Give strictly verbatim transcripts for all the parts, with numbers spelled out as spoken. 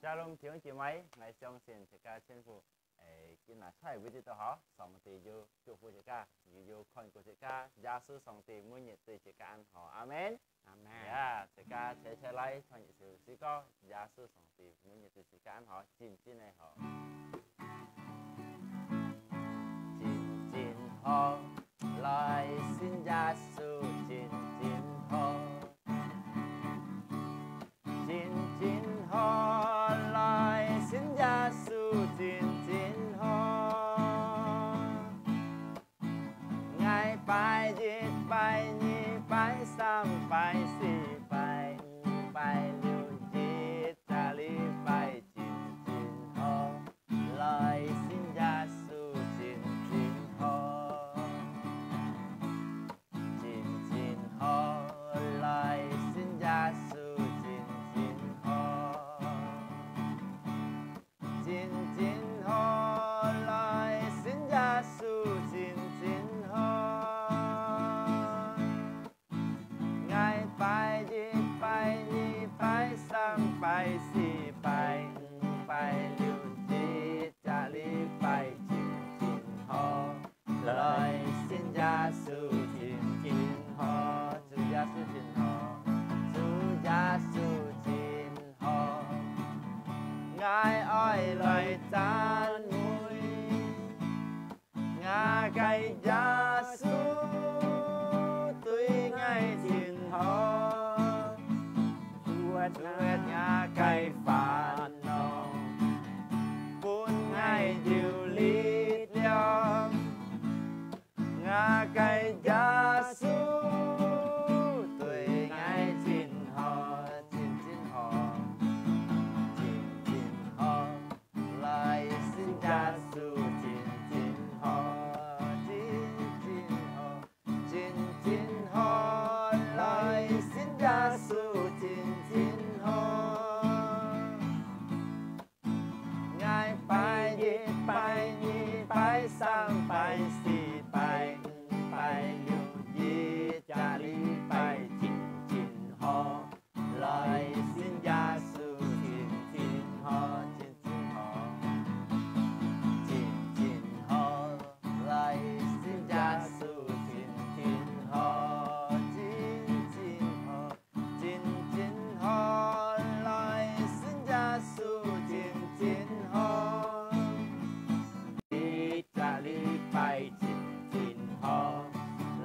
Shalom，弟兄姊妹，𠊎相信自家全部，誒，今日在位置都好，上帝有祝福自家，又有看顧自家，耶穌上帝每日對自家恁好，阿門。阿門。呀，自家齊齊來唱一首詩歌，耶穌上帝每日對自家恁好，真真个好。真真好，來信耶穌真真好。 真真好，來信耶穌真真好。𠊎拜一、拜二、拜三、拜四、拜五、拜六，一隻禮拜真真好。 來信耶穌真真好，真真好，來信耶穌真真好，真真好，來信耶穌真真好。 𠊎拜一、拜二、拜三、拜四、拜五、拜六，一隻禮拜真真好。來信耶穌真真好，主耶穌真好，主耶穌真好。𠊎愛來讚美 𠊎个耶穌對𠊎真好，除忒𠊎个煩惱，分𠊎有力量。𠊎个耶穌對𠊎真好，真真好，真真好。 來信耶穌真真好，真真好，真真好，來信耶穌真真好。𠊎拜一、拜二、拜三、拜四、拜五、拜六，一隻禮拜真真好。 來信耶穌真真好，真真好，真真好。來信耶穌真真好，真真好，真真好。來信耶穌真真好。 一隻禮拜真真好，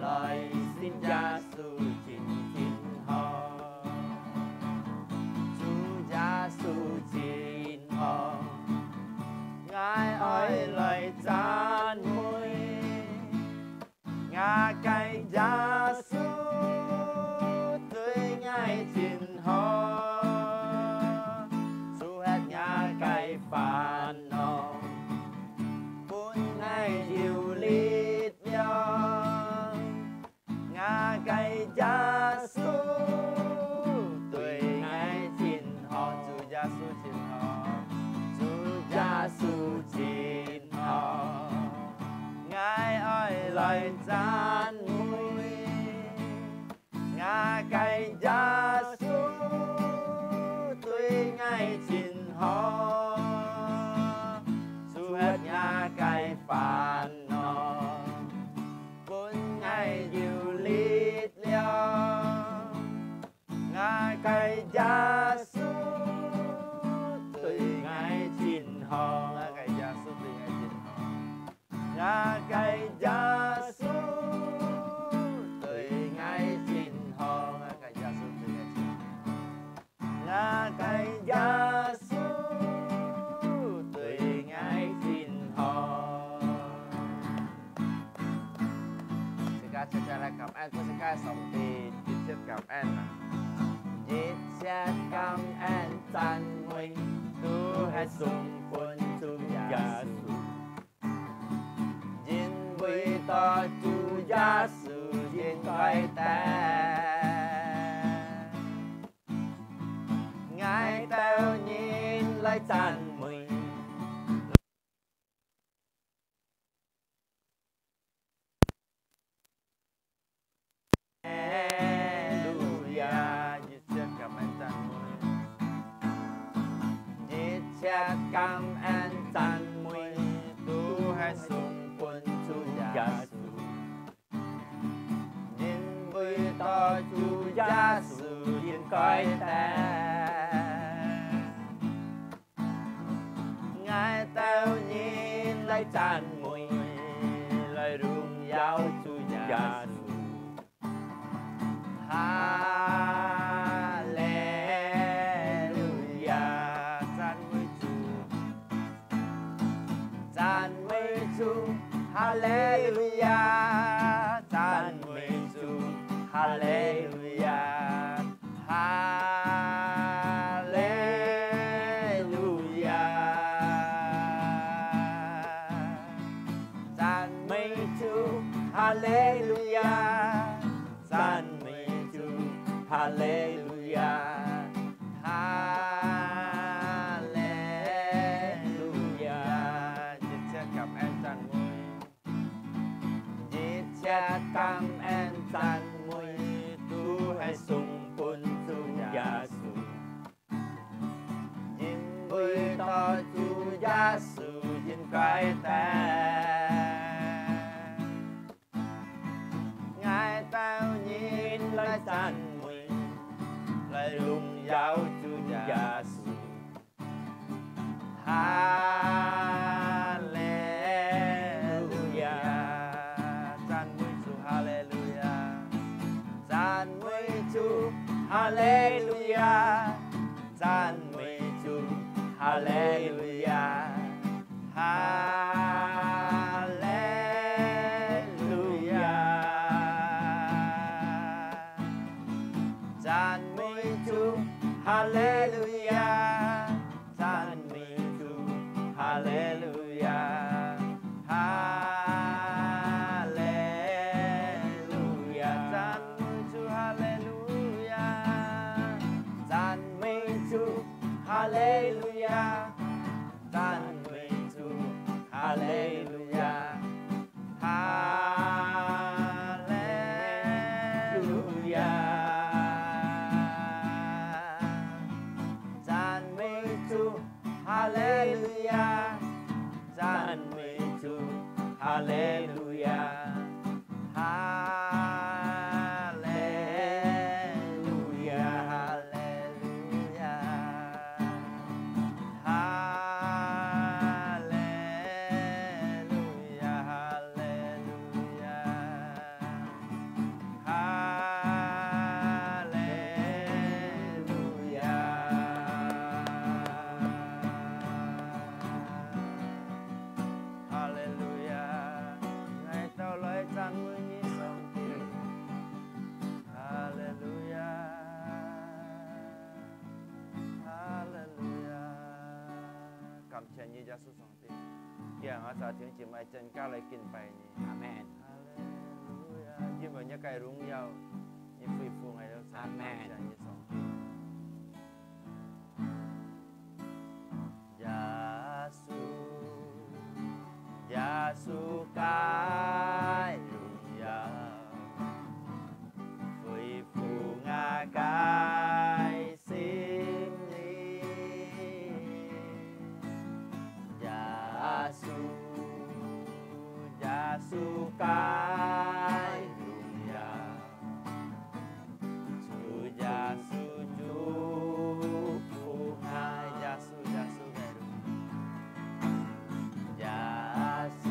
來信耶穌真真好。主耶穌真好，𠊎愛來讚美。 𠊎个耶穌對𠊎真好，除忒𠊎个煩惱，分𠊎有力量。𠊎个耶穌對𠊎真好，主耶穌真好，主耶穌真好。 𠊎愛來讚美，𠊎个耶穌對𠊎真好，除忒𠊎个煩惱，分𠊎有力量。 𠊎个耶穌對𠊎真好，𠊎个耶穌對𠊎真好，𠊎个耶穌對𠊎真好，𠊎个耶穌對𠊎真好，𠊎个耶穌對𠊎真好。 自家齊齊來感恩，分自家上帝一切感恩啊！一切感恩讚美，都係送分主耶穌，因為到主耶穌應該得。𠊎兜人來讚美。 哈利路亞！一切感恩讚美，一感恩讚美都係送分主耶穌，因為到主耶穌應該得。𠊎兜人來讚美，來榮耀主耶穌。哈利路亞！讚美主，讚美主，哈利路亞！讚美主，哈利路亞！哈利路亞！讚美主，哈利路亞！ 讚美主，哈利路亞，哈利路亞。一切感恩讚美，一切感恩讚美，都係送分主耶穌。 因為到主耶穌應該得。𠊎兜人來讚美，來榮耀主耶穌。哈利路亞！讚美主，哈利路亞！讚美主，哈利路亞！ 讚美主，哈利路亞，哈利路亞。讚美主，哈利路亞，讚美主，哈利路亞，哈利路亞。讚美主，哈利路亞，讚美主， 哈利路亞，讚美主，哈利路亞，哈利路亞，讚美主，哈利路亞，讚美主，哈利路亞。 哈利路亞，哈利路亞，哈利路亞，哈利路亞，哈利路亞。 哈利路亞！𠊎兜來讚美你，上帝。哈利路亞！哈利路亞！感謝你，耶穌上帝。今日𠊎兜弟兄姊妹增加來敬拜你。阿門。哈利路亞！因為你个榮耀，你恢復𠊎兜。阿門。感謝你，上帝。 耶穌，耶穌个榮耀，恢復𠊎个心靈。耶穌，耶穌个榮耀， 主耶穌祝福𠊎，耶穌，耶穌个榮耀。耶穌，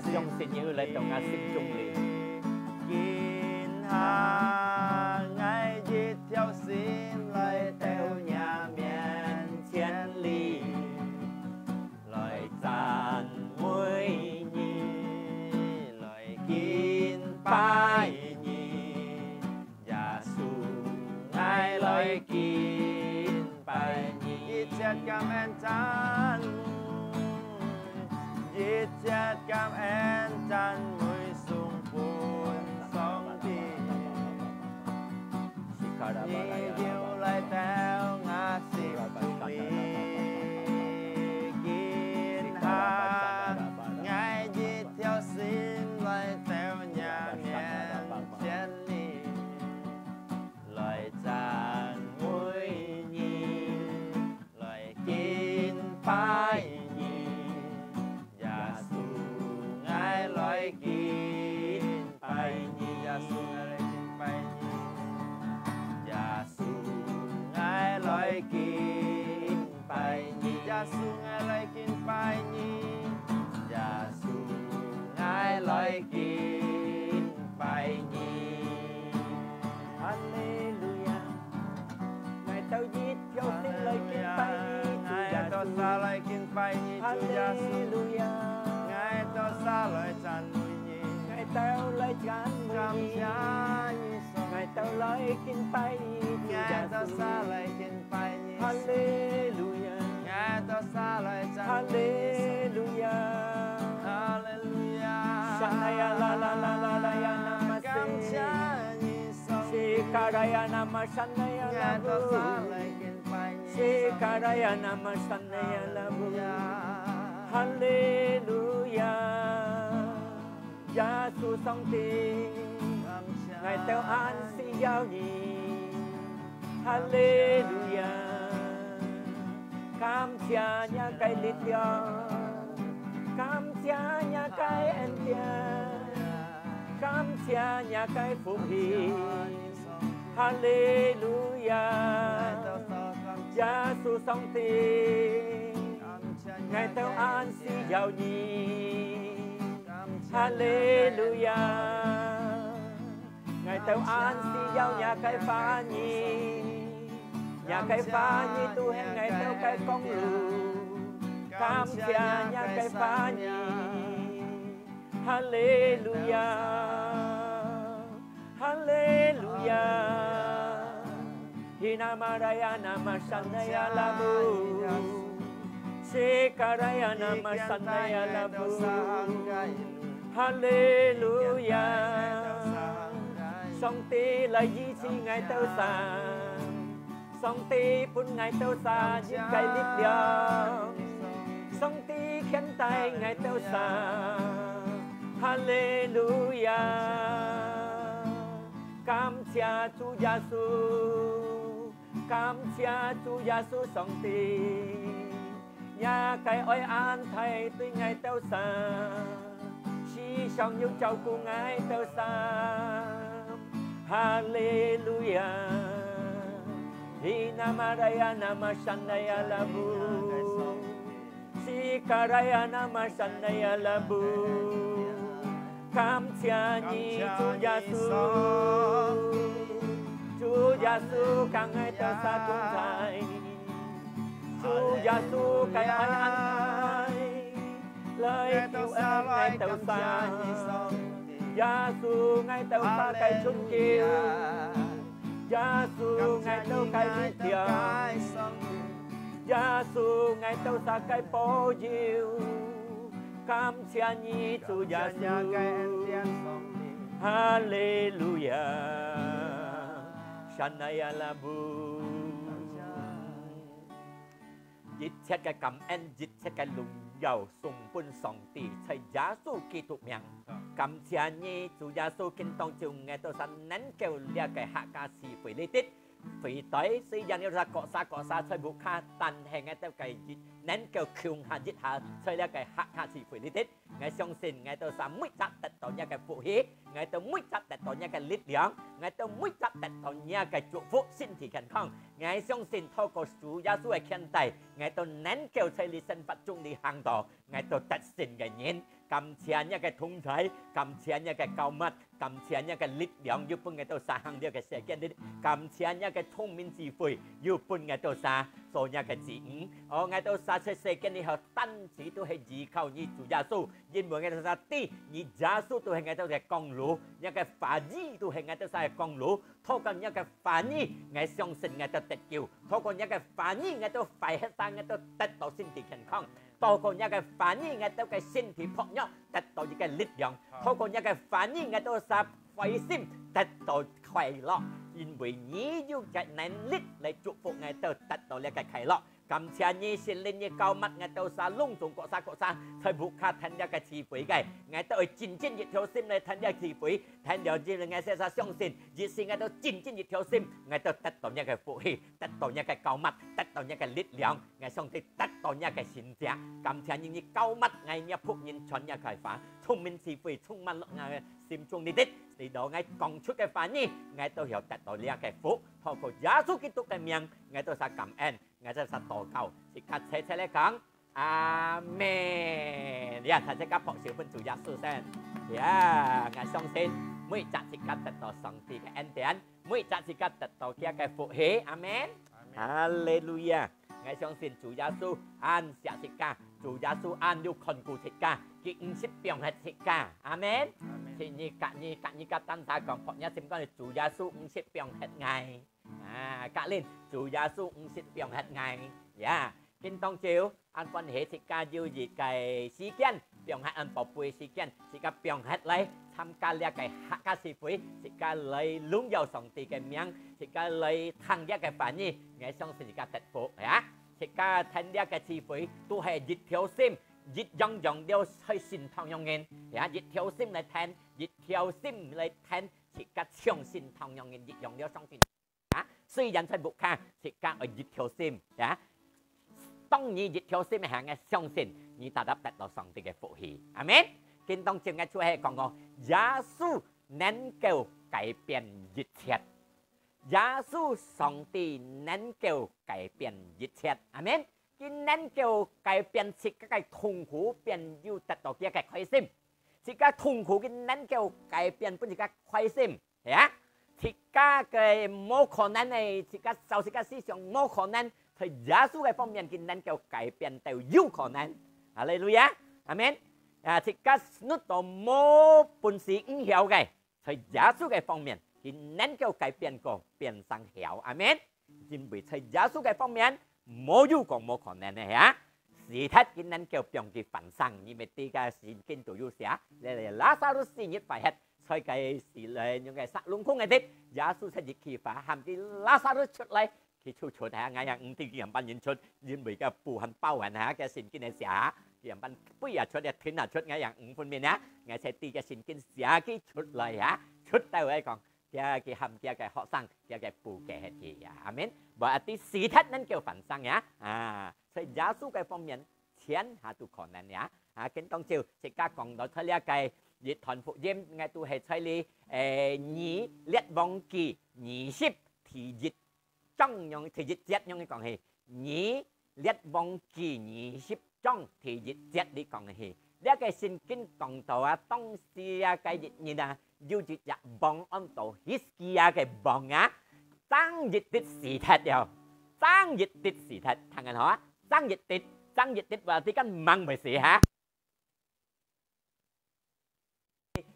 相信你會來到𠊎心中裡。今下𠊎一條心來到若面前裡，來讚美你，來敬拜你。 耶穌，𠊎來敬拜你。一切感恩讚美，一切感恩讚美送分上帝。你又來到𠊎心中裡，今下𠊎一條心來到若面前裡。 來讚美你，來敬拜你。耶穌，𠊎來敬拜你。耶穌，𠊎來敬拜你。耶穌，𠊎來敬拜你。耶穌，𠊎來敬拜你。耶穌，𠊎來敬拜你。 哈利路亞！𠊎兜一條心來敬拜你，主耶穌。𠊎兜儕來敬拜你，主耶穌。哈利路亞！𠊎兜儕來讚美你。𠊎兜來讚美你。感謝你，上帝。𠊎兜來敬拜你，主耶穌。𠊎兜儕來敬拜你。哈利路亞！𠊎兜儕來讚美你，上帝。哈利路亞！哈利路亞！ Shanaya la la la la la ya namaste. 感謝你， Shikaraya nama shanaya labu. Shikaraya nama shanaya labu. 哈利路亞！耶穌上帝，𠊎兜恁需要你。哈利路亞！感謝若个力量，感謝若个恩典。 感謝若个福氣。哈利路亞！耶穌上帝，𠊎兜恁需要你。哈利路亞！𠊎兜恁需要若个話語，若个話語都係𠊎兜个光路。感謝若个話語。 哈利路亞，哈利路亞。Hinamaraya nama shanaya labu. Shikaraya nama shanaya labu. 哈利路亞。上帝來醫治𠊎兜儕。 上帝分𠊎兜儕一个力量，上帝牽帶𠊎兜儕。哈利路亞！感謝主耶穌，感謝主耶穌上帝。 若个愛恁大對𠊎兜儕，時常有照顧𠊎兜儕。哈利路亞！Hinamaraya nama shanaya labu. Shikaraya nama shanaya labu. 感謝你，主耶穌。主耶穌，佮𠊎兜儕同在。主耶穌，个愛恁大，來救恩𠊎兜儕。耶穌，𠊎兜儕个拯救。耶穌，𠊎兜个力量。耶穌，𠊎兜儕个保佑。 感謝你，主耶穌。哈利路亞！Shanaya labu。一切个感恩，一切个榮耀，送分上帝，在耶穌基督名。感謝你，主耶穌，今當晝𠊎兜儕能夠這个客家聚會裡底，會對，雖然有啥各儕各儕在屋下，但係𠊎兜个一能夠共下一下，在這个客家聚會裡底，𠊎相信𠊎兜儕每隻得到若个福氣，𠊎兜每隻得到若个力量，𠊎兜每隻得到若个祝福，身體健康。𠊎相信透過主耶穌个牽帶，𠊎兜能夠在這生活中裡行到，𠊎兜得勝个人。感謝若个同在，感謝若个膏抹，感謝若个力量，又分𠊎兜儕行這个世間裡，感謝若个聰明智慧，又分𠊎兜儕做若个子女。哦，𠊎兜儕在世間裡頭，單只都係依靠你主耶穌，因為𠊎兜儕知，你耶穌都係𠊎兜个光路，若个話語都係𠊎兜儕个光路，透過若个話語，𠊎相信𠊎兜得救，透過若个話語，𠊎兜壞忒儕，𠊎兜得到身體健康。 透過若个話語，𠊎兜个身體薄弱，得到一个力量。透過若个話語，𠊎兜儕灰心得到快樂，因為你有个能力來祝福𠊎兜得到這个快樂。感謝你，聖靈，你膏抹𠊎兜儕攏總各儕各儕，在屋下聽這个聚會个，𠊎兜愛真正一條心來聽這聚會，聽了之後，𠊎兜儕相信，一時𠊎兜真正一條心，𠊎兜得到若个福氣，得到若个膏抹，得到若个力量。 𠊎上帝得到若个神蹟，感謝你，你膏抹𠊎若僕人傳若个話，聰明智慧充滿落𠊎个心中裡底，使到𠊎講出个話語，𠊎都曉得到這个福，透過耶穌基督个名，𠊎都儕感恩，𠊎都儕禱告，自家齊齊來講，阿門。呀，大家拍手分主耶穌先。呀，𠊎相信每隻自家得到上帝个恩典，每隻自家得到佢个福氣，阿門。阿門。哈利路亞。 𠊎相信主耶穌恁惜自家，主耶穌恁有看顧自家，佢毋識放忒自家。阿門。阿門。請你佮你，佮你个當下講，拍若心肝，主耶穌毋識放忒𠊎。啊，隔鄰，主耶穌毋識放忒𠊎。呀，今當晝，恁歡喜自家有一个時間，放忒恁寶貴時間，自家放忒來參加這个客家聚會，自家來榮耀上帝个名，自家來聽這个話語，𠊎相信自家得福呀。 自家聽這个聚會，都係一條心，一樣樣了在心堂樣人，呀，一條心來聽，一條心來聽，自家像心堂樣人一樣了相信。啊，雖然在屋下，自家愛一條心，呀，當你一條心个時，𠊎相信你tetap得到上帝个福氣。阿門。今當晝𠊎就係講哦，耶穌能夠改變一切。 耶穌上帝能夠改變一切。阿門。佢能夠改變自家个痛苦，變有得到佢个開心。自家痛苦，佢能夠改變分自家開心，係啊？自家个無可能个，自家照自家思想無可能，在耶穌个方面，佢能夠改變到有可能。哈利路亞！阿門。啊，自家努到無本事、毋曉个， 在耶穌个方面，佢能夠改變過，變成曉。阿門。因為在耶穌个方面，無有講無可能个，係啊？死忒佢能夠放佢翻生，你乜知个聖經都有寫，這，這拉撒路死日快忒，在該死了，用个石礱空个地，耶穌在一句話喊佢拉撒路出來， 佢就出哈，𠊎也毋知佢仰般樣出，因為个布還包還哈，个聖經个寫哈，佢仰般飛也出，也停也出，𠊎也毋分明哈。𠊎才知个聖經寫佢出來哈，出到來講，佢，佢喊佢个學生，佢个布揭忒佢呀。阿門。無啊，知死忒能夠翻生呀。啊，在耶穌个方面，全下都可能呀。啊，今當晝自家講到在這个約翰福音，𠊎都係在這，誒，二列王記二十第一 章樣，第一節樣个講起，二列王記二十章第一節裡講起，這个聖經講到啊，當時啊，該一日啊，有一隻王安到Hizkia个王啊，爭一滴死忒了，爭一滴死忒，聽緊好啊？爭一滴，爭一滴話，你敢吂會死哈？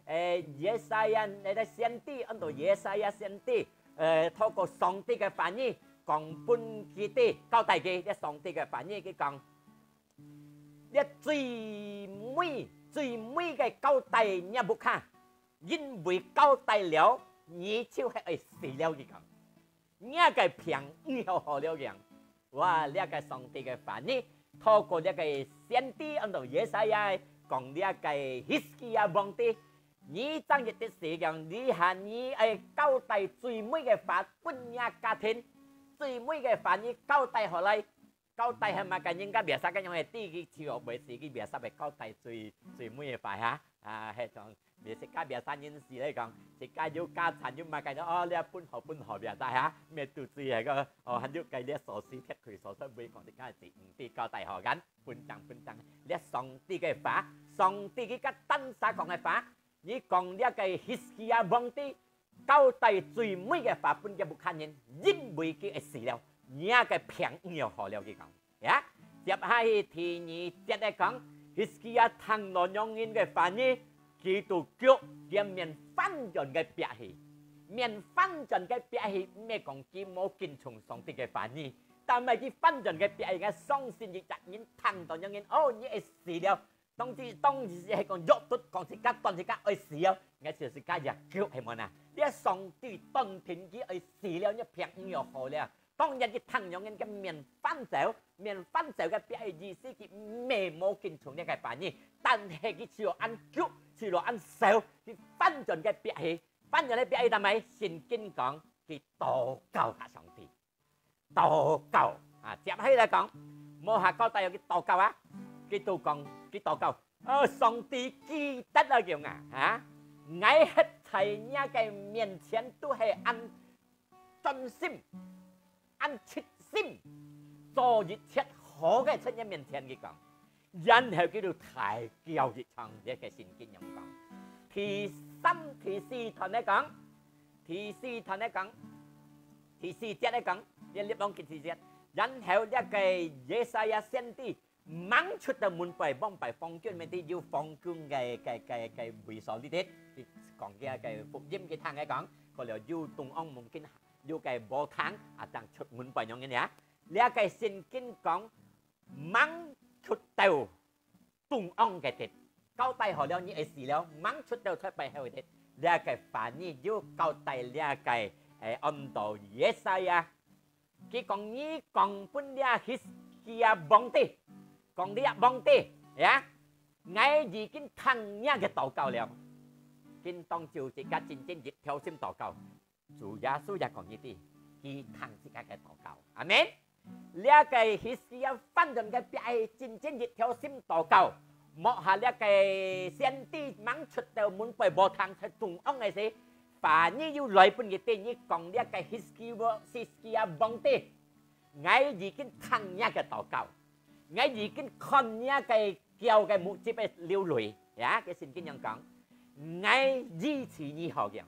誒，Yesaya，誒，先知，安到Yesaya先知，誒，透過上帝个話語，講分佢知，交代佢，這上帝个話語，佢講，這最尾，最尾个交代若屋下，因為交代了，你就係愛死了，佢講。 若个病毋曉好了樣。哇，這个上帝个話語，透過這个先知安到Yesaya講這个Hizkia皇帝，你正一直死講，這下你愛交代最尾个話分若家庭，最尾个話你交代好來，交代係麼个人家biasa个樣个，知佢就會死，佢biasa會交代最最尾个話哈。啊，係種，你自家biasa人死來講，自家有家產有麼个，哦，你分好分好biasa哈，乜都知个，哦，還有个你鎖匙撇開鎖匙，會講自家係毋知交代好緊。 分擔分擔，這上帝个話，上帝佢个單儕講个話，你講這个Hizkia皇帝交代最尾个話分佢屋下人，因為佢會死了，若个病毋會好了，佢講。呀，接下去第二節來講，Hizkia聽到恁樣个話語，佢就遽佢面翻轉个壁去，面翻轉个壁去，毋係講佢無跟從上帝个話語， 但係佢翻轉个壁，應該相信一隻人聽到恁樣，哦，你會死了。當時當時係講約瑟講自家斷自家會死了，應該就自家也遽係無啊？這上帝斷定佢會死了，你病毋會好了。當日佢聽恁樣个面翻走，面翻走个壁个意思，佢毋係無跟從這个話語，但係佢就恁遽，就恁愁，佢翻轉个壁去，翻轉个壁去，但係聖經講佢禱告甲上帝。 禱告啊，接下來講，無下交代佢禱告啊，佢都講佢禱告，哦，上帝記得了樣啊，哈，𠊎歇在若个面前都係恁專心，恁切心，做一切好个在若面前，佢講。 然後佢就大叫一場，這个聖經恁樣講。第三、第四段來講，第四段來講，第四節來講，這列王記第四節。然後這个Yesaya先知吂出到門背，往背皇宮，乜知有皇宮个个个个位所裡底，佢講个个福音佢聽个講，過了有中央門禁，有个無通，啊，正出門背恁樣个啊。這个聖經講， 吂出到中央个地，交代好了，你會死了，吂出到在背後个地。這个話語有交代這个，誒，安到Yesaya。佢講，你講分這Hizkia皇帝，講這皇帝，呀，𠊎已經聽若个禱告了。今當晝自家真真一條心禱告。 主耶穌也講一句，佢聽自家个禱告。阿門。這个Hizkia翻轉个壁係真真一條心禱告，莫下這个先知吂出到門背無通在中央个時，話語又來分佢知，你講這个Hizkia，Hizkia皇帝，𠊎已經聽若个禱告，𠊎已經看若个叫个目汁个流淚，呀，个聖經恁樣講，𠊎醫治你好樣。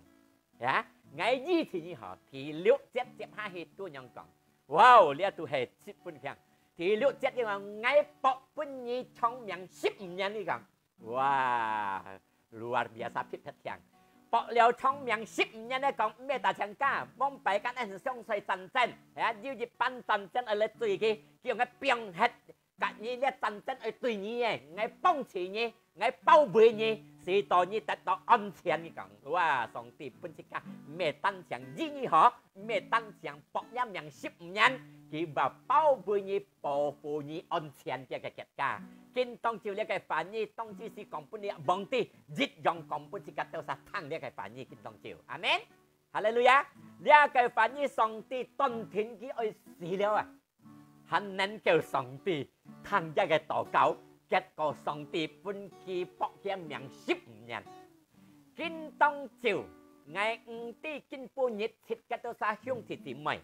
呀，𠊎醫治你好，第六節接下去都恁樣講。哇，這都係十分強。第六節佢講，𠊎駁分你長命十五年，佢講。哇，luar biasa，別別強。駁了長命十五年來講，毋係打請假，往擺間恁相衰戰爭，呀，有一班戰爭愛來追佢，佢用个放忒 甲你這戰爭愛對你个，𠊎幫助你，𠊎包圍你，使到你得到安全。佢講，哇，上帝分自家，毋係單淨醫你好，毋係單淨駁若命十五年，佢會包圍你，保護你安全這个國家。今當晝這个話語，當晝時講分你皇帝，一樣講分自家兜儕聽這个話語，今當晝。阿門。哈利路亞！這个話語上帝斷定佢愛死了啊！ 還能夠上帝聽佢个禱告，結果上帝分佢駁佢命十五年。今當晝，𠊎毋知今晡日自家兜儕兄弟姊妹，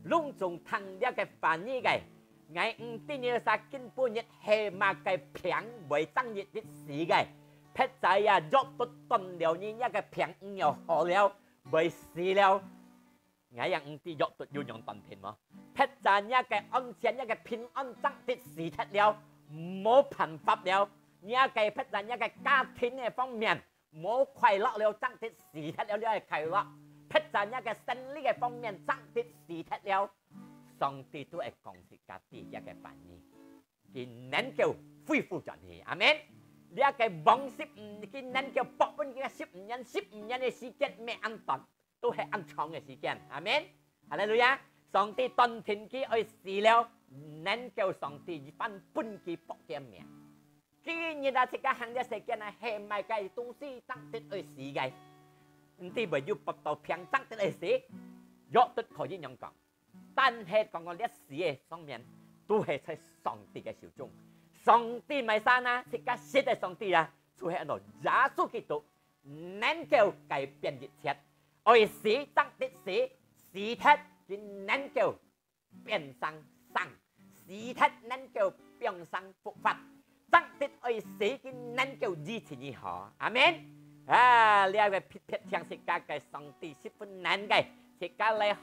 攏總聽這个話語个，𠊎毋知你兜儕今晡日係麼个病會爭一日死个，或者啊，藥都斷了，你這个病毋會好了，會死了。 𠊎也毋知藥都有用斷定無？或者若个安全，若个平安爭啲死忒了，無辦法了。若个或者若个家庭个方面，無快樂了，爭啲死忒了，了个快樂。或者若个生理个方面，爭啲死忒了。上帝都會講自家知這个話語，佢能夠恢復轉去。阿門。這个王十五，佢能夠駁分佢个十五年，十五年个時間毋係恁短。 都係恁長个時間。阿門。哈利路亞！上帝斷定佢愛死了，能夠上帝一般分佢駁佢命。第一日啊，自家行這世間啊，係麼个東西正得愛死个？毋知會有發到病正得愛死？約瑟可以恁樣講。但係講到這死个上面，都係在上帝个手中。上帝麼儕呢？自家識个上帝啊，就係安到耶穌基督，能夠改變一切。愛死正得死，死忒佢能夠變成生，死忒能夠變成復活，正得愛死佢能夠醫治你好。阿門。啊，這个撇撇聽自家个上帝十分能个，自家來學，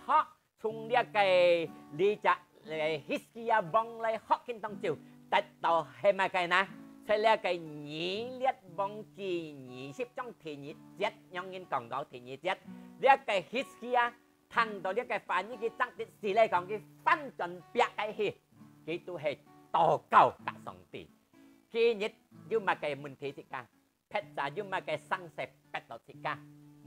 從這个這隻呃希西家王來學經當中，得到係麼个呢？在這个以斯帖王記二十章第二節，仰人講到第二節，這个希西家 聽到這个話語，佢正得死來講，佢翻轉壁个去，佢都係禱告甲上帝。今日有麼个問題自家，或者有麼个生事逼到自家，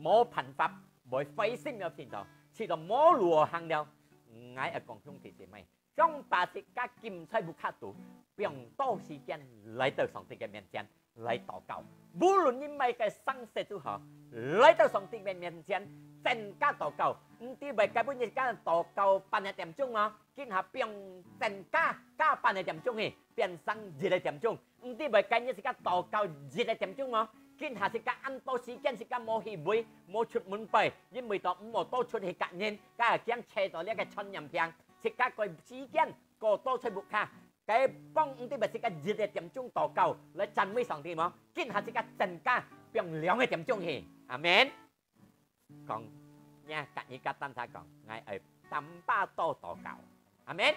無辦法，會灰心了，試著，試著無路行了。𠊎愛講兄弟姊妹， 想把自家禁在屋下肚，放多時間來到上帝个面前來禱告。無論你麼个生事都好，來到上帝个面前，增加禱告。毋知會該本日間禱告半个點鐘哦，今下放增加加半个點鐘去，變成一个點鐘。毋知會該日自家禱告一个點鐘哦，今下自家恁多時間自家無去會，無出門背，因為到毋好多出去甲人，該驚扯到這个傳染病。 自家个時間過多在屋下，該幫毋知會自家一个點鐘禱告來讚美上帝無？今下自家增加放兩个點鐘去。阿門。講，你甲你个單儕講，𠊎愛tambah多禱告。阿門。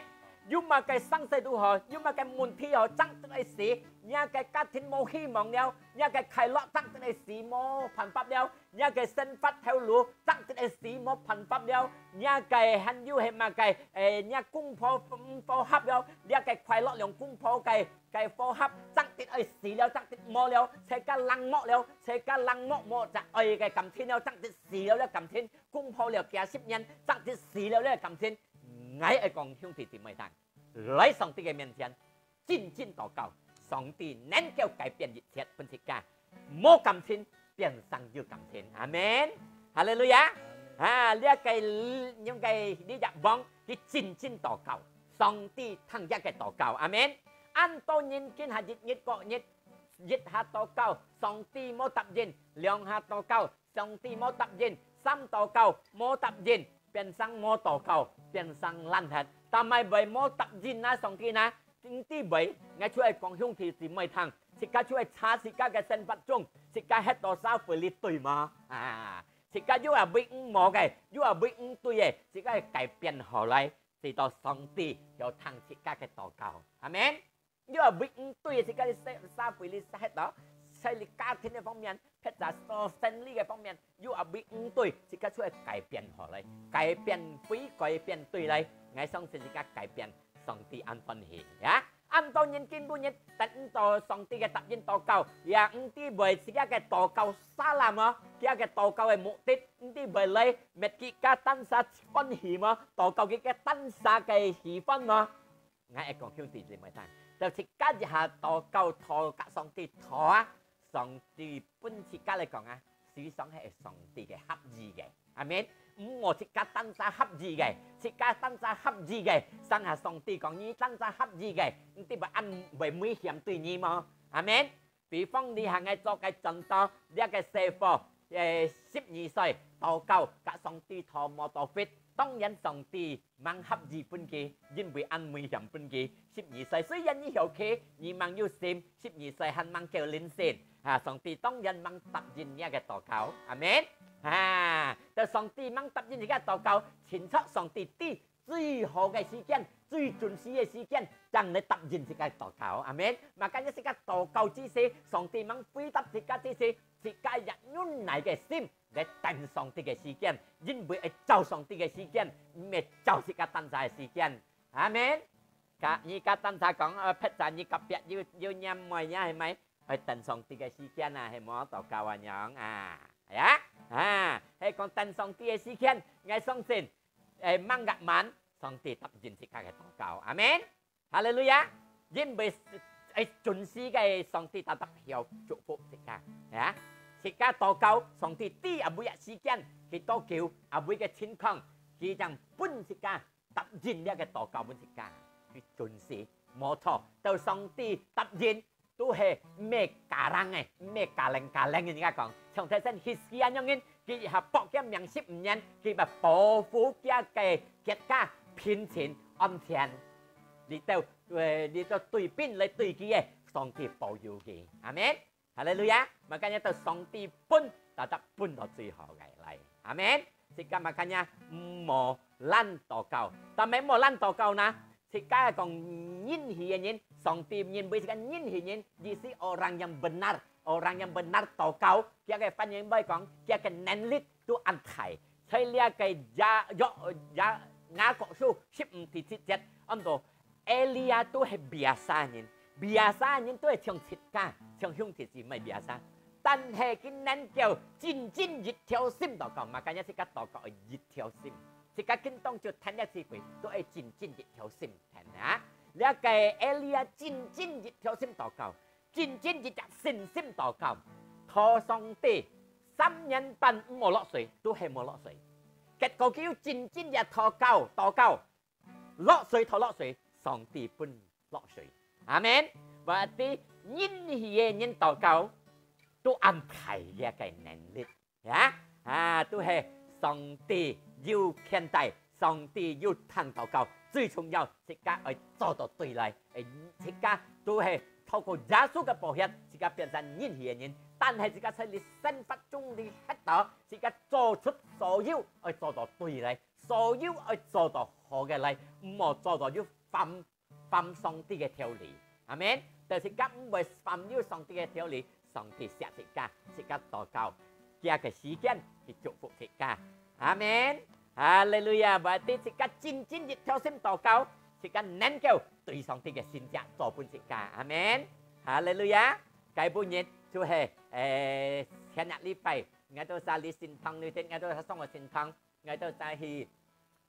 有麼个生事都好，有麼个問題好，正得愛死，你个家庭無希望了，你个快樂正得愛死，無辦法了。 若个生活頭路，正得愛死無辦法了。若个還有係麼个，誒，若公婆毋和合了，若个快樂兩公婆个个和合，正得愛死了，正得無了，自家冷漠了，自家冷漠無隻愛个感情了，正得死了了感情，公婆了幾十年，正得死了了感情。𠊎愛講兄弟姊妹聽，來上帝个面前， 真真禱告，上帝能夠改變一切分自家，無感情變成有感情。阿門。哈利路亞。啊，這个，這个，這隻王，佢真真禱告，上帝聽佢个禱告。阿門。恁多人今下一日過日，一下禱告，上帝無答應；兩下禱告，上帝無答應；三禱告，無答應。 變成無禱告，變成懶忒。但係會無答應啊，上帝啊，毋知會，𠊎就愛講兄弟姊妹聽，自家就愛查自家个生活中，自家歇到社會裡對無？啊，自家有啊會毋好个，有啊會毋對个，自家愛改變好來，直到上帝有聽自家个禱告。阿門。 有啊會毋對，自家个社，社會裡歇到，在你家庭个方面，或者做生理个方面，有啊會毋對，自家就愛改變好來，改變，非改變對來。𠊎相信自家改變，上帝恁歡喜呀。恁多人今晡日等到上帝个答應禱告，也毋知會自家个禱告salah無？自家个禱告个目的，毋知會來搣自家單儕歡喜無？禱告自家單儕个喜歡無？ 𠊎愛講兄弟姊妹聽，就自家一下禱告討甲上帝討啊，上帝分自家來講啊，事實上係上帝个合意个。阿門。毋好自家單儕合意个，自家單儕合意个，成下上帝講你單儕合意个，你知會恁會危險對你無？阿門。 比方你行个做个傳道，這个細伙，誒，十二歲，禱告，甲上帝討無到fit，當然上帝吂合意分佢，因為恁危險分佢。十二歲，雖然你曉得，你吂有心，十二歲還吂夠靈性，啊，上帝當然吂答應你个禱告。阿門。啊，但上帝吂答應你个禱告，清楚上帝知 最好个時間，最準時个時間，正來答應自家禱告。阿門。Makanya自家禱告之時，上帝吂回答自家之時，自家也忍耐个心來等上帝个時間，因為愛照上帝个時間，毋係照自家單儕个時間。阿門。甲，你甲單儕講，呃，別儕你隔壁有，有念妹呀，係咪？愛等上帝个時間啊，係無？禱告啊，樣啊，係啊？啊，係講等上帝个時間，𠊎相信 誒，吂甲慢，上帝答應自家个禱告。阿門。哈利路亞。因為在愛準時个上帝特特曉祝福自家，啊，自家禱告，上帝知阿妹个時間，佢多久，阿妹个情況，佢正分自家答應這个禱告分自家，佢準時，無錯，到上帝答應，都係毋係假冷个，毋係假冷假冷个，人家講，像頭先Hizkia恁樣人，佢一下搏佢命十五年，佢嘛保護佢个國家平靜安全。你到，呃，你到對兵來對佢个，上帝保佑佢。阿門。哈利路亞！Makanya到上帝分，tetap分到最好个來。阿門。自家makanya毋好懶禱告，但係毋好懶禱告呢？自家講仁義个人，上帝認為自家仁義人，意思orang yang benar，orang yang benar禱告，佢个翻譯會講，佢个能力都恁大。在這个雅，雅，雅，雅各書十五第七節，講到 Elia都係biasa人，biasa人都係像自家，像兄弟姊妹biasa。但係佢能夠真真一條心禱告，makanya自家禱告愛一條心。自家今當就聽這四句，都愛真真一條心聽啊！這个Elia真真一條心禱告，真真一隻信心禱告，討上帝三年半毋好落水，都係無落水。結果佢又真真一禱告，禱告， 落水討落水，上帝分落水。阿門。Berarti仁義个人禱告，都恁大个能力，啊，啊，都係上帝有牽帶，上帝有聽禱告。最重要，自家愛做到對來，誒，自家都係透過耶穌个寶血，自家變成仁義个人。但係自家在你生活中你歇到，自家做出所有愛做到對來， 所有愛做到好个來，毋好做到有犯，犯上帝个條例。阿門。但係自家毋會犯有上帝个條例，上帝惜自家，自家禱告，佢个時間去祝福自家。阿門。哈利路亞！Berarti自家真真一條心禱告，自家能夠對上帝个神蹟做分自家。阿門。哈利路亞！該本日就係，誒，前日禮拜，𠊎兜儕來聖堂，你知，𠊎兜儕上个聖堂， 𠊎兜儕去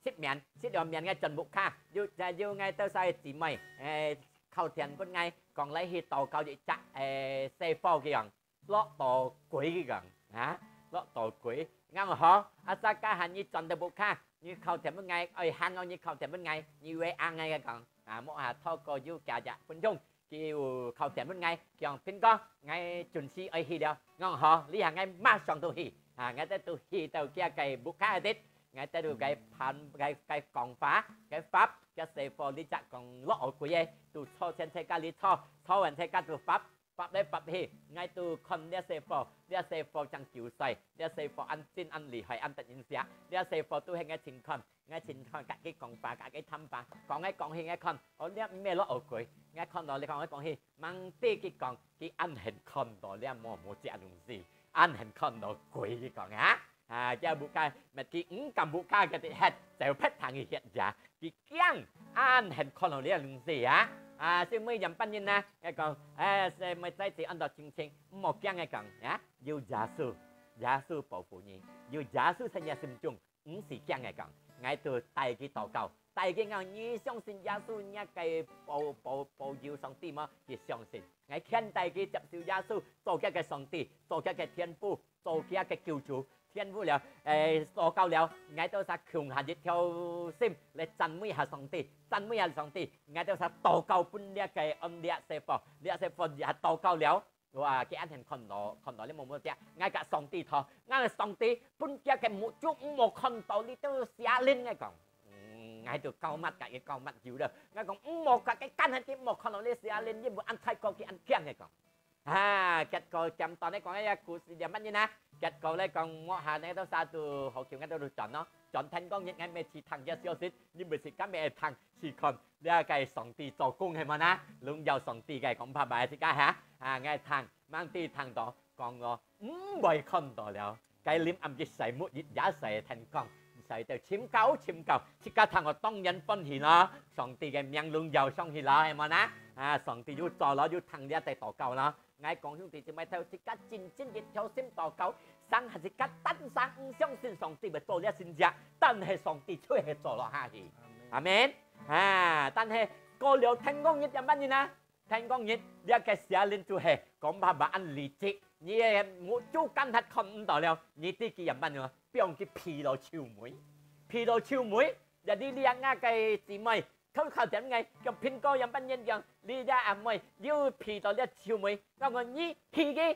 食麵，食了麵𠊎轉屋下，有，有𠊎兜儕个姊妹，誒，敲電分𠊎，講來去禱告一隻，誒，細伙佢講，落到鬼佢講，啊，落到鬼。𠊎講好，啊，自家喊你轉到屋下，你敲電分𠊎，愛喊哦，你敲電分𠊎，你會恁樣𠊎講，啊，無下透過有幾隻分鐘， 佢有敲電分𠊎，佢講：「平哥，𠊎準時愛去了。」𠊎講：「好，這下𠊎馬上就去。」啊，𠊎兜都去到佢个屋下个，𠊎兜都該盤，該，該講話，該法，佢細伙這隻講落惡鬼个，都坐前在該裡坐，坐完在該都法，法來法去，𠊎都看這細伙，這細伙正九歲，這細伙恁真恁厲害，恁得人惜，這細伙都係𠊎親看。 𠊎親像佮佢講話，佮佢談話，講來講去𠊎看，哦，這毋係落惡鬼。𠊎看到你講來講去，吂知佢講，佢恁形看到這無，無隻東西，恁形看到鬼，佢講啊。啊，佢屋下，乜佢毋敢屋下个，佢歇，走別堂去歇呀。佢驚，恁形看到這東西啊。啊，所以每樣般人啊，𠊎講，哎，所以每在這安到清清，毋好驚，𠊎講啊，有耶穌，耶穌保護你，有耶穌在你心中， 毋使驚，𠊎講，𠊎都帶佢禱告，帶佢講，你相信耶穌，你个保，保，保佑上帝無？佢相信。𠊎牽帶佢接受耶穌，做佢个上帝，做佢个天父，做佢个救主。天父了，誒，禱告了，𠊎兜儕共下一條心來讚美下上帝，讚美下上帝。𠊎兜儕禱告分這个，嗯，這細伙，這細伙也禱告了。 哇，佢恁形看到，看到你無，無隻，𠊎佮上帝討，𠊎个上帝分佢个目珠毋好看到你兜邪靈，𠊎講。嗯，𠊎都告密，佮佢告密久了。𠊎講，毋好佮佢講，佢毋好看到你邪靈，因為恁大個佢恁驚，𠊎講。啊，結果簡單來講，這故事就恁樣啊。結果來講，無下呢，到啥都好久，𠊎兜都轉咯。轉天光日，𠊎乜去聽這消息，你毋係今日聽，去看。 這个上帝做工係無呢？榮耀上帝个講白白自家哈。啊，𠊎聽，吂知聽到講哦，毋會看到了。該臨暗佢睡目日也睡天光，睡到深覺深覺，自家聽哦當然歡喜咯。上帝个名榮耀上去咯，係無呢？啊，上帝有做咯，有聽這兜禱告咯。 𠊎講兄弟姊妹，透自家真真一條心禱告，成下自家單生毋相信上帝會做這神蹟，但係上帝就係做落下去。阿門。啊，但係過了天光日點樣呢？聽講人這個邪靈就係講白話恁理直，你个目珠乾忒看毋到了，你知佢仰般樣，放佢疲勞臭味，疲勞臭味，jadi你啊，𠊎个姊妹，偷偷點个，叫蘋果樣般樣樣，你這阿妹又疲勞了臭味，𠊎講你去个，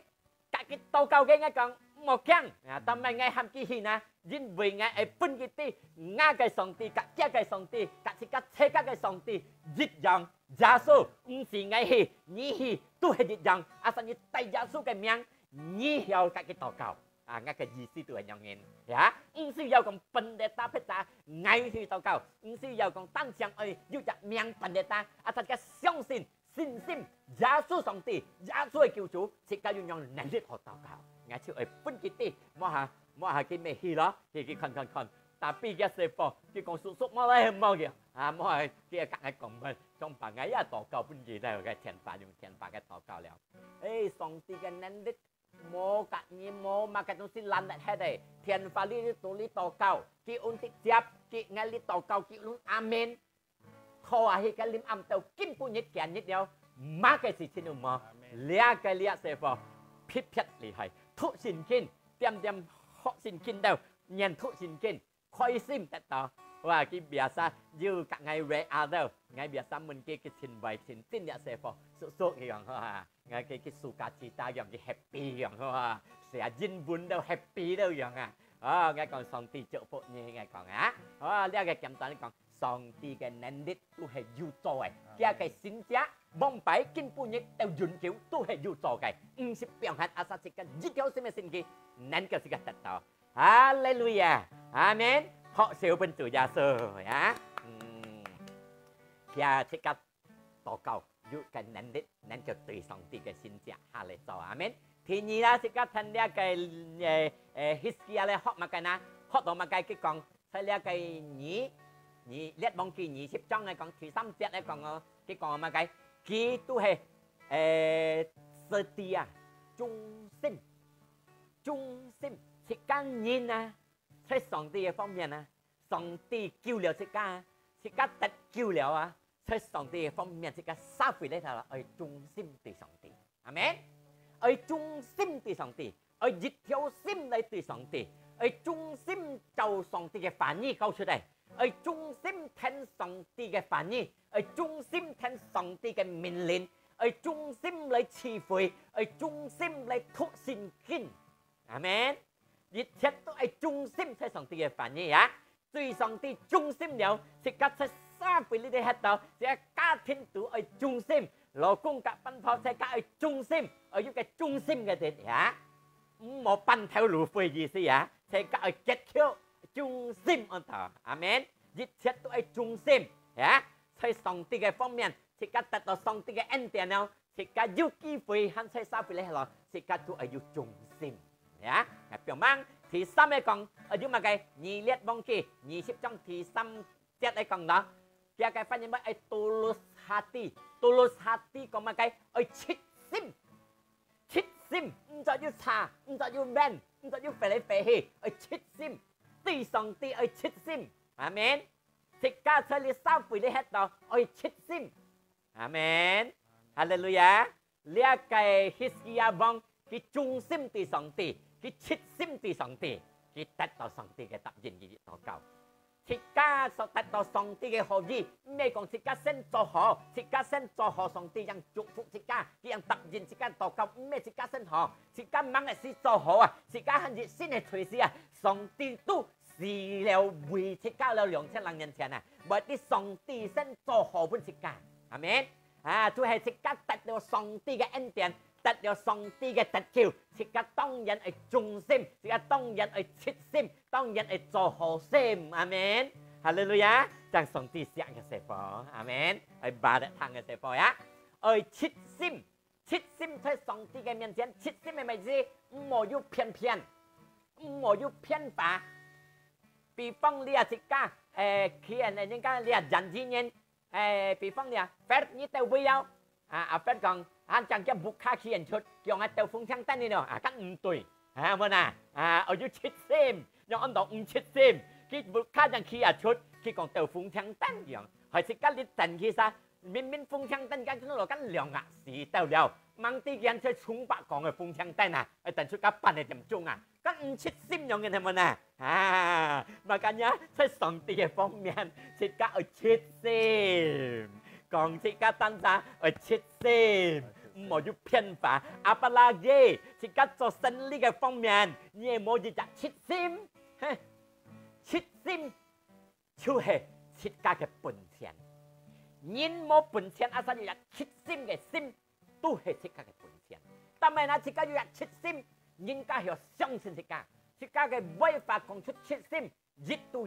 甲佢禱告个，𠊎講，莫驚，啊，但係𠊎喊佢去哪，因為𠊎愛分佢知，𠊎个上帝，甲佢个上帝，甲自家自家个上帝一樣。耶穌毋使𠊎去，你去都係一樣。Asal你帶耶穌个名，你曉甲佢禱告。啊，𠊎个意思都係恁樣，ya，毋需要講pendeta別儕，𠊎去禱告，毋需要講單淨愛有隻名pendeta，asal佢相信 信心，耶穌上帝，耶穌个救主，自家有樣能力好禱告。𠊎就愛分佢知，摸下，摸下佢乜去咯，去，去看看看。Tapi佢細伙，佢講叔叔，無來，無去。啊，摸下佢甲𠊎講問，像把𠊎也禱告分佢了，个天父用天父个禱告了。誒，上帝个能力，無甲你無麼个東西攔得忒个。天父你，你，你禱告，佢會直接，佢，𠊎你禱告，佢會阿門。 拖下去个臨暗到今晡日今日了，麼个事情都無。這个這細伙，特別厲害，讀聖經，點點學聖經到，研讀聖經，開心得到。哇，佢biasa又甲𠊎WA到，𠊎biasa問佢，佢真壞真真這細伙，叔叔佢講，哈，𠊎佢，佢sukacita樣，佢happy樣，哈，寫英文都happy到樣啊。哦，𠊎講上帝祝福你，𠊎講啊，哦，這个簡單講， 上帝个能力都係有做个，佢个神蹟，往擺今晡日到永久都係有做个，毋使放忒，asal自家一條心个信佢，能夠自家得到。哈利路亞，阿門。拍手分主耶穌呀。嗯，佢自家禱告有个能力，能夠對上帝个神蹟下來做，阿門。第二啦，自家聽這个，誒，誒，Hizkia咧學麼个呢？學到麼个？佢講， 在這个二，二，列王記二十章來講，第三節來講哦，佢講麼个？佢都係，誒，setia，忠心，忠心，自家人啊，在上帝个方面啊，上帝救了自家啊，自家得救了啊，在上帝个方面自家社會裡頭愛忠心對上帝。 阿門。愛忠心對上帝，愛一條心來對上帝，愛忠心照上帝个話語講出來，愛忠心聽上帝个話語，愛忠心聽上帝个命令，愛忠心來聚會，愛忠心來讀聖經。阿門。一切都愛忠心在上帝个話語啊！ 對上帝忠心了，自家在社會裡肚歇到，自家家庭都愛忠心。老公甲伴婆自家愛忠心，愛有个忠心个人呀。毋好半頭路廢意思呀，自家愛結合忠心安到。阿門。一切都愛忠心呀，在上帝个方面，自家得到上帝个恩典了， 自家有機會還在社會裡歇咯，自家都愛有忠心。呀，𠊎表明，第三个講，愛有麼个？二列王記二十章第三節來講咯，佢个翻譯乜愛tulus hati。Tulus hati講麼个？愛直心。直心，毋做有差，毋做有彎，毋做有飛來飛去，愛直心。對上帝愛直心。阿門。自家在這社會裡歇到，愛直心。 阿門。哈利路亞。這个Hizkia王，佢忠心對上帝，佢直心對上帝，佢得到上帝个答應，佢禱告。自家所得到上帝个好意，毋係講自家先做好，自家先做好，上帝正祝福自家，佢正答應自家禱告，毋係自家先好，自家吂个時做好啊，自家還一身个罪事啊，上帝都 死了為自家了兩千零年前啊，為了上帝先做好分自家。阿門。啊，就係自家得了上帝个恩典，得了上帝个得救，自家當然愛忠心，自家當然愛直心，當然愛做好心。阿門。哈利路亞！正上帝惜个細伙，阿門。愛巴得聽个細伙呀，愛直心。 直心在上帝个面前，直心个意思，毋好有偏偏，毋好有偏差。比方你啊，自家，誒，去人，人家你啊，人之人，誒，比方你啊，Fred，你到位哦。啊，阿 Fred 講，啊，正叫屋下去人出，叫𠊎到風廳等你咯，啊，該毋對，啊，無啦，啊，愛有直心，仰安到毋直心，佢屋下正去啊出，佢講到風廳等樣，害自家你等去啥，明明風廳頂該種落緊涼啊，死掉了，吂知佢還在衝白講个風廳頂啊，愛等出該半个點鐘啊，該毋切心樣个係無呢？啊，makanya在上帝个方面，自家愛切心，講自家單單愛切心，毋好有變化。Apalagi自家做生理个方面，你也無一隻切心，嘿，切心 就係自家个本錢。人無本錢，asal有一切心个心，都係自家个本錢。但係呢，自家有一切心，人家曉相信自家，自家个話講出切心，一對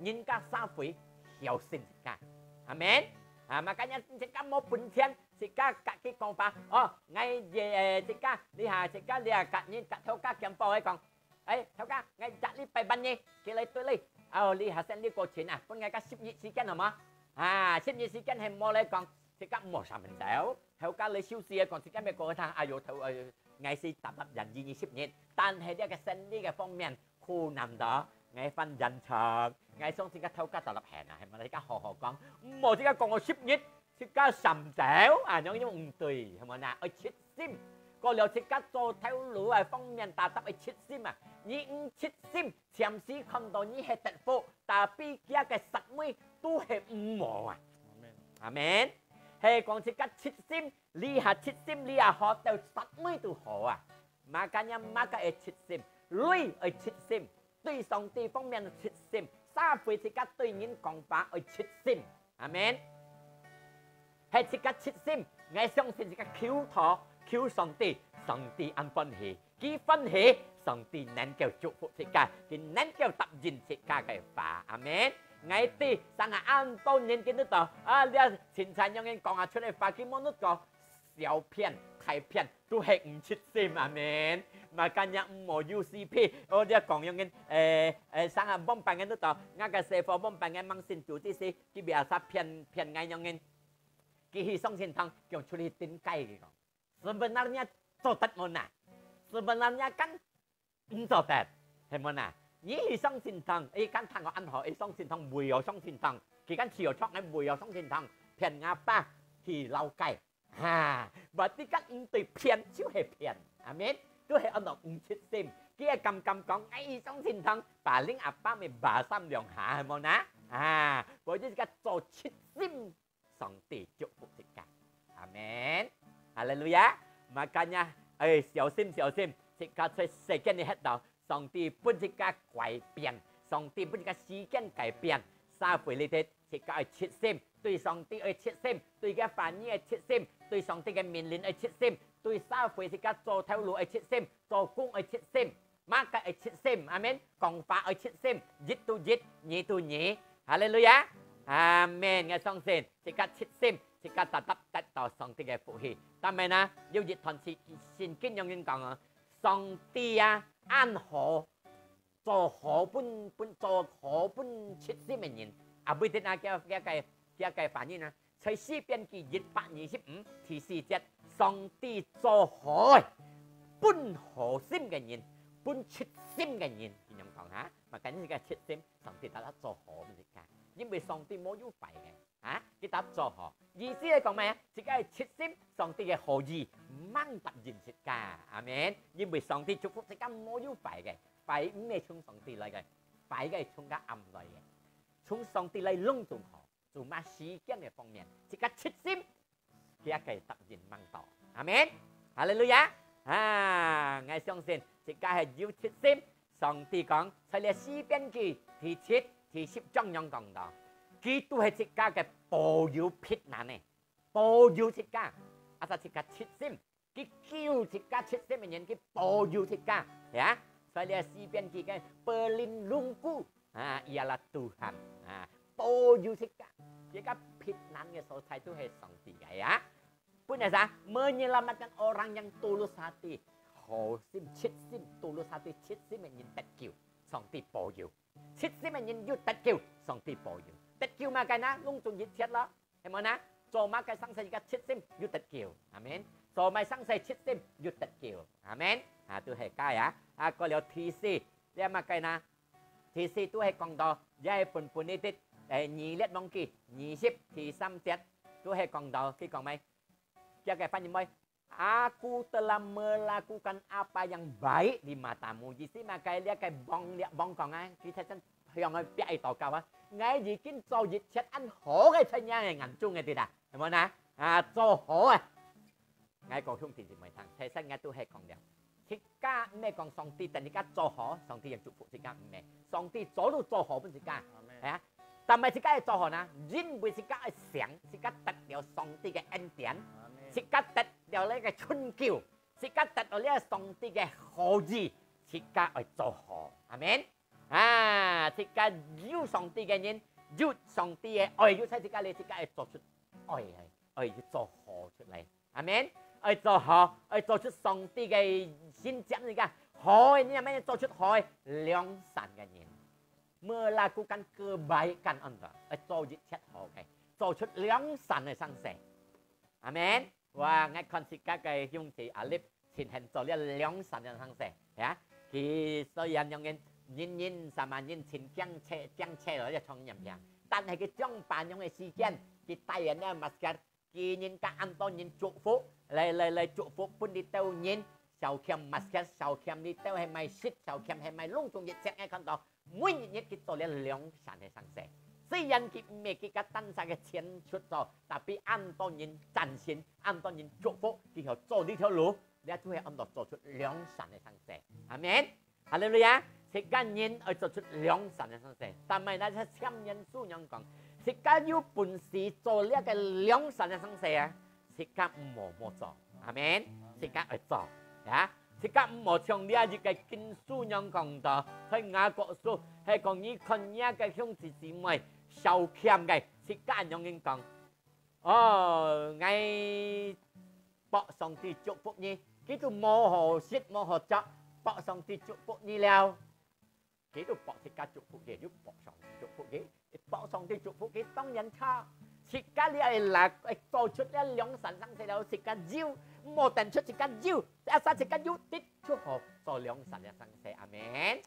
一，人家社會曉信自家。阿門。啊，makanya自家無本錢，自家自家講話，哦，𠊎也自家，你下自家你下，你頭家兼報來講， 哎，頭家，𠊎一隻禮拜半日，佢來對你。哦，你下先你過錢啊，分𠊎个十日時間好無？啊，十日時間係無來講，自家無三分鐘。頭家來休息个講，自家乜過一趟，哎喲，頭，哎喲，𠊎係搭搭人二二十日，但係這个生理个方面，苦難到，𠊎翻人長，𠊎相信个頭家搭搭閒啊，係無？自家好好講，毋好自家講我十日， 自家三朝啊，恁樣毋對，係無呢？愛切心。過了自家做頭路啊，方面打搭愛切心啊。你毋切心，暫時看到你係得福，tapi佢个實尾都係毋好啊。阿門。係講自家切心，這下切心，這下好到實尾都好啊。Makanya，makanya愛切心，鐳愛切心， 對上帝方面切心，社會自家對人講話愛切心。阿門。係自家切心，𠊎相信自家求禱，求上帝，上帝恁歡喜，佢歡喜，上帝能夠祝福自家，佢能夠答應自家个話。阿門。𠊎知，生下恁多人見得到，啊，這清彩樣人講啊出來話，佢無能夠 小便、大便都係毋切心，阿門。Makanya毋好有C P，哦，你講樣人，誒，誒，生啊，往擺人都到，𠊎个細伙往擺人吂信主之時，佢biasa騙，騙𠊎樣人。佢去上聖堂，叫出去頂街，佢講，sebenarnya做得無呢？Sebenarnya kan 毋做得，係無啊？你去上聖堂，誒，敢聽我恁好，誒，上聖堂為哦上聖堂，佢敢去哦著，誒，為哦上聖堂，騙阿爸去老街，哈，berarti kan毋對騙就係騙，阿門。都係安到毋切心，佢會感覺講，誒，上聖堂，巴零阿爸乜巴三兩下，係無啊？啊，berarti自家做切心 上帝祝福自家。阿門。哈利路亞。Makanya，哎，小心，小心，自家在世間裡歇到，上帝分自家改變，上帝分自家時間改變，社會裡頭，自家愛切心，對上帝愛切心，對个話語愛切心，對上帝个命令愛切心，對社會自家做頭路愛切心，做工愛切心。 Makan愛切心，阿門。講話愛切心，一對一，二對二。哈利路亞！阿門！𠊎相信，自家切心，自家tetap得到上帝个福氣。但係呢，有一段時，聖經有人講啊，上帝啊，恁好，做好分，分，做好分切心个人。啊，毋一定啊，佢，佢个，佢个翻譯呢， 在詩篇記一百二十五第四節，上帝做好个，分好心个人，分切心个人，佢樣講哈。Makanya自家切心，上帝tetap做好分自家，因為上帝無有壞个，哈，佢tetap做好。意思係講咩啊？自家个切心，上帝个好意，吂答應自家。阿門。因為上帝祝福自家無有壞个，壞毋係從上帝來个，壞个從該暗來个，從上帝來攏總好。 Cuma時間个方面，自家切心，佢个答應吂到。阿門。哈利路亞。啊，𠊎相信自家係有切心。上帝講，在這詩篇記第七、第十章樣講到，佢都係自家个保佑避難个，保佑自家，asal自家切心。 佢救自家切心个人，佢保佑自家，ya。所以這詩篇佢个pelindungku，啊，ialah Tuhan，啊，保佑自家。自家避難个所在都係上帝个，ya。分个啥？Menyelamatkan orang yang tulus hati，好心、切心、tulus hati，切心个人得救，上帝保佑。切心个人有得救，上帝保佑。得救麼个呢？攏總一切咯。 係無呢？做麼个生事自家切心有得救，阿門。做麼个生事切心有得救，阿門。啊，都係該啊。啊，過了第四，這麼个呢？第四都係講到，也係本本呢啲誒，二列王記二十第三節，都係講到，佢講咩？佢个翻譯咩？Aku telah melakukan apa yang baik di matamu。意思嘛，該這个王，王講啊，佢在正向个壁个禱告啊，𠊎已經做一切恁好个在若个眼中个，對啦，係無呢？啊，做好啊！𠊎講兄弟姊妹聽，其實𠊎都係講了，自家毋係講上帝等自家做好，上帝就祝福自家，毋係。上帝早都做好分自家，係啊。但係自家愛做好呢，因為自家愛醒，自家得了上帝个恩典，自家得了這个拯救，自家得了這个上帝个好意，自家愛做好。阿門。啊，自家有上帝个人，有上帝个愛，有在自家裡，自家愛做出愛，愛做好出來。阿門。愛做好，愛做出上帝个形象，自家好个人，阿門，做出好个良善个人。Melakukan kebaikan，安到，愛做一切好个，做出良善个生事。阿門。哇，𠊎看自家个兄弟阿立，親肯做了良善个生事，呀，佢雖然樣人，人人sama人親驚切，驚切了，也衝人病，但係佢將半樣个時間，佢帶人了masker，佢人家恁多人祝福，來來來祝福分這兜人，小欠masker，小欠這兜係買食，小欠係買攏總一切，𠊎看到 每一日佢做了良善个生事。雖然佢毋係佢个單儕个錢出咗，tapi恁多人贊成，恁多人祝福，佢曉做這條路，這就係安到做出良善个生事。阿門。哈利路亞！自家人愛做出良善个生事，但係呢，像前面所講，自家有本事做這个良善个生事啊， 自家毋好無做。阿門。自家愛做，呀，自家毋好像這一个經書樣講到，在雅各書，係講你看若个兄弟姊妹，小欠个，自家恁樣講：「哦，𠊎博上帝祝福你。」佢都無好食，無好著，博上帝祝福你了。 佢都博自家祝福佢，又博上帝祝福佢，博上帝祝福佢，當然差。自家這愛來，愛做出這良善生事了，自家有，毋好等出自家有，asal自家有，的就好做良善个生事。阿門。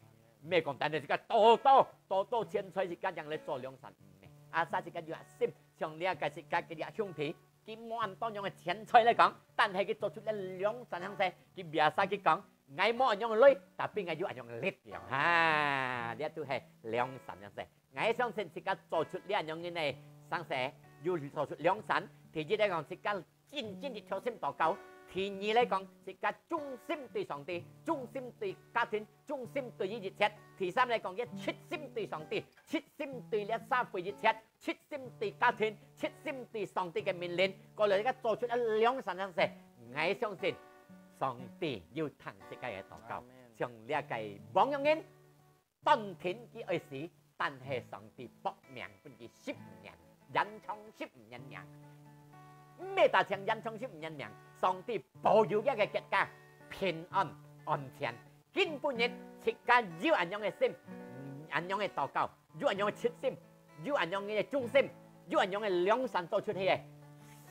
毋係講等到自家多多，多多錢財，自家正來做良善，毋係。Asal自家有心，像這个自家个兄弟， 佢無恁多樣个錢財來講，但係佢做出了良善生事。佢biasa佢講：「𠊎無恁樣个鐳，tapi𠊎有恁樣个力量。」哈，這都係良善生事。𠊎相信自家做出這樣个生事，有做出良善。第一來講，自家真真一條心禱告；第二來講，自家忠心對上帝，忠心對家庭，忠心對於一切；第三來講，也切心對上帝，切心對這社會一切。 切心對家庭，切心對上帝个命令，過來自家做出了良善生事。𠊎相信上帝有聽自家个禱告，阿門。像這个王樣人，當天佢愛死，但係上帝駁命分佢十五年，延長十五年命。毋係單淨延長十五年命，上帝保佑這个國家平安安全。 今晡日自家有恁樣个心，恁樣个禱告，有恁樣个切心，有恁樣个忠心，有恁樣个良善做出去个，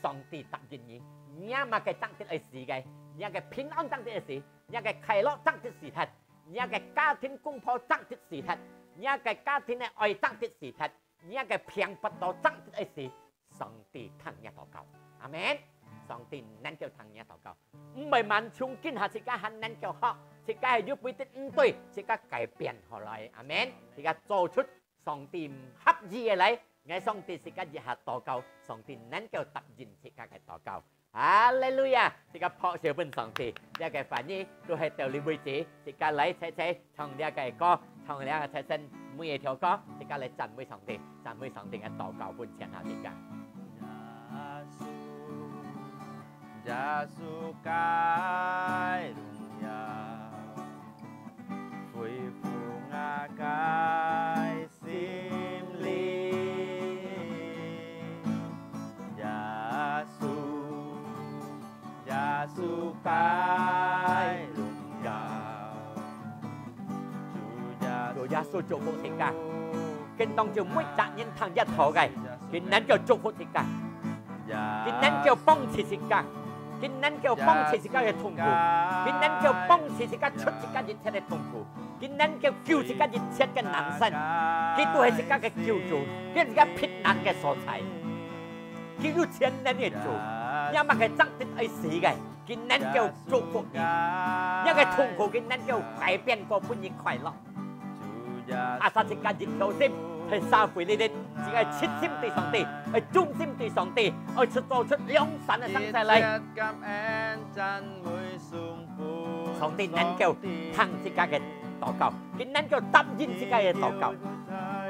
上帝答應你，若麼个正直愛死个，若个平安正直愛死，若个快樂正直死忒，若个家庭公婆正直死忒，若个家庭个愛正直死忒， 若个病發到正直愛死，上帝聽若禱告。阿門。上帝能夠聽若禱告，毋會慢，從今下自家還能夠學，自家係有背得毋對，自家改變好來。阿門。自家做出上帝合意个來，𠊎上帝自家一下禱告，上帝能夠答應自家个禱告。 哈利路亞！自家拍手分上帝，這个話語都係到這為止。自家來齊齊唱這个歌，唱這个齊齊每一條歌，自家來讚美上帝，讚美上帝个禱告分前下自家。耶穌，耶穌个榮耀，恢復𠊎个 心靈。耶穌，耶穌个榮耀。主耶穌祝福自家，今當晝每隻人聽這道个，佢能夠祝福自家，佢能夠幫助自家，佢能夠幫助自家个痛苦，佢能夠幫助自家出自家一切个痛苦。佢能夠救自家一切个難生，佢都係自家个救主，佢係自家避難个所在。佢有全能个主，若麼个正直愛死个，佢能夠祝福你，若个痛苦佢能夠改變過分你快樂。 Asal自家一條心，在社會裡頭，自家切心對上帝，愛忠心對上帝，愛出做出良善个生產來。上帝能夠聽自家个禱告，佢能夠答應自家个禱告。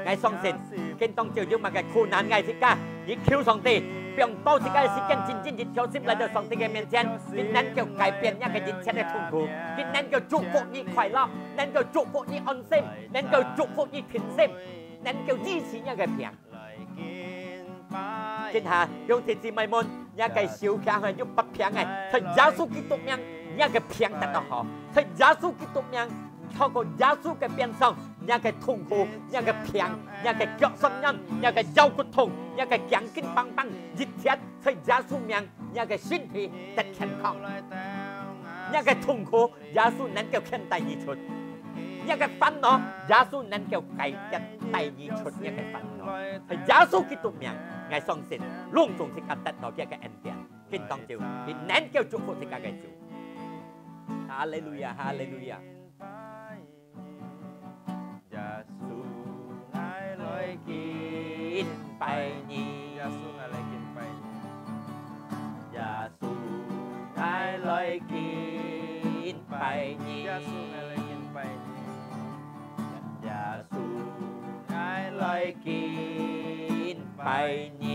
𠊎相信，今當晝有麼个苦難，𠊎自家，你求上帝，放多自家个時間，真正一條心來到上帝个面前，佢能夠改變若个一切个痛苦，佢能夠祝福你快樂。 能夠祝福你安心，能夠祝福你平靜，能夠醫治若个病。今下，兄弟姊妹們，若个手擎个有發病个，在耶穌基督名，若个病得到好。在耶穌基督名，透過耶穌个鞭傷，若个痛苦，若个病，若个腳痠軟，若个腰骨痛，若个頸筋繃繃，一切在耶穌名，若个身體得健康。若个痛苦， 耶穌能夠牽帶你出。若个煩惱，耶穌能夠解決，帶你出若个煩惱。係耶穌基督名，𠊎相信，攏總自家得到佢个恩典，今當晝，佢能夠祝福自家个主。哈利路亞，哈利路亞。 耶穌，𠊎來敬拜你。耶穌，𠊎來敬拜你。耶穌，𠊎來敬拜你。耶穌，𠊎來敬拜你。耶穌，𠊎來敬拜你。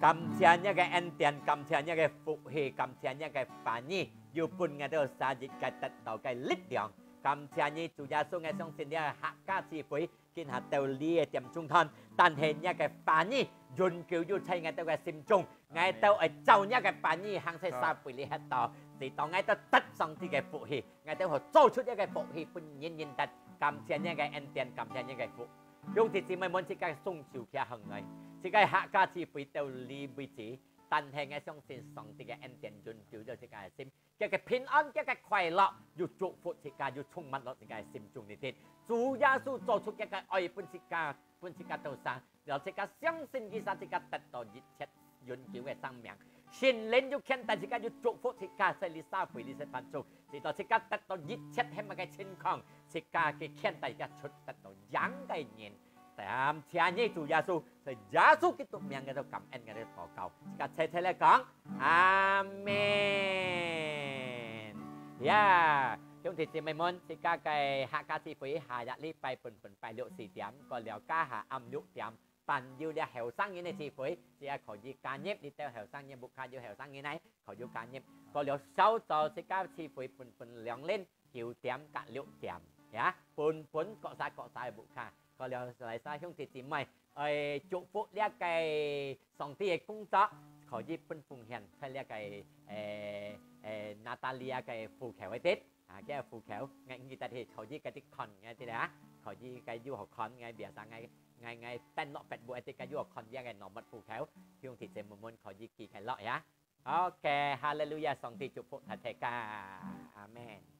感謝若个恩典，感謝若个福氣，感謝若个話語。 又分𠊎兜儕一个得到个力量。感謝你，主耶穌，𠊎相信這客家聚會，今下到這个點中斷，但係若个話語永久又在𠊎兜个心中。𠊎兜愛照若个話語行在社會裡歇到，直到𠊎兜得上帝个福氣，𠊎兜好做出這个福氣分人人得。感謝若个恩典，感謝若个福。兄弟姊妹們，自家雙手擎䟘來，自家客家聚會到這為止，但係𠊎相信上帝个恩典永久在自家个心。 佢个平安，佢个快樂，又祝福自家，又充滿落自家个心中裡頭。主耶穌做出佢个愛分自家，分自家兜儕，了自家相信佢儕，自家得到一切永久个生命。聖靈又牽帶自家，又祝福自家，在這社會裡頭當中，直到自家得到一切係麼个情況，自家个牽帶自家出得到贏个人。 感謝你，主耶穌，在耶穌基督名，𠊎兜感恩，𠊎兜禱告。自家齊齊來講，阿門。呀，兄弟姊妹們，自家个客家聚會下日禮拜本本拜六四點，過了加下暗六點，還有這後生人个聚會，自家可以加入，這兜後生人屋下有後生人呢，可以加入。過了韶早自家聚會本本兩輪， 九點甲六點，呀，本本各儕各儕个屋下，過了來儕兄弟姊妹，愛祝福這个上帝个工作，可以分奉獻在這个，誒，誒，Natalia个戶口裡底，啊，佢个戶口，𠊎毋記得去，可以該兜看，𠊎知啦，可以該有好看，𠊎biasa𠊎，𠊎，𠊎登落Facebook該兜，該有好看，這个nomor戶口，兄弟姊妹們可以記起來呀。 OK，哈利路亞，上帝祝福大家，阿門。